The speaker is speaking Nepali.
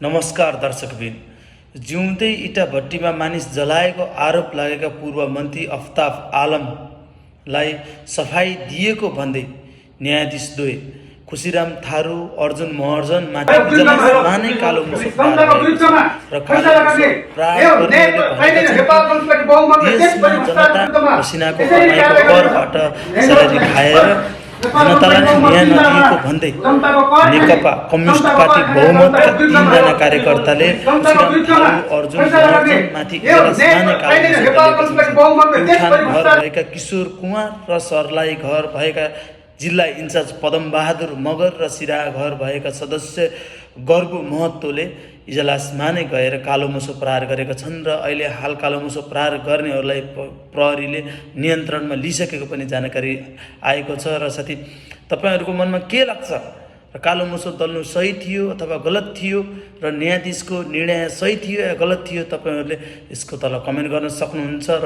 नमस्कार दर्शकबिन। जिउँदै इटा भट्टीमा मानिस जलाएको आरोप लागेका पूर्व मन्त्री अफ्ताब आलमलाई सफाई दिएको भन्दै न्यायाधीश द्वय खुशीराम थारू अर्जुन महर्जन माथि नै कालो मुसो पसिनाको कमाइको करबाट स्यालेरी खाएर जनतालाई न्याय नदिएको भन्दै नेकपा कम्युनिस्ट पार्टी बहुमतका 3 जना कार्यकर्ताले अर्जुन माथि घर भएका किशोर कुमार र सरलाई घर भएका जिल्ला इन्चार्ज पदम बहादुर मगर र सिरा घर भएका सदस्य गर्गु महत्वले इजलासमा नै गएर कालो मुसो प्रहार गरेका छन् र अहिले हाल कालो मुसो प्रहार गर्नेहरूलाई प्रहरीले नियन्त्रणमा लिइसकेको पनि जानकारी आएको छ। र साथै तपाईहरूको मनमा के लाग्छ, र कालो मुसो दल्नु सही थियो अथवा गलत थियो, र न्यायाधीशको निर्णय सही थियो या गलत थियो, तपाईहरूले यसको तल कमेन्ट गर्न सक्नुहुन्छ।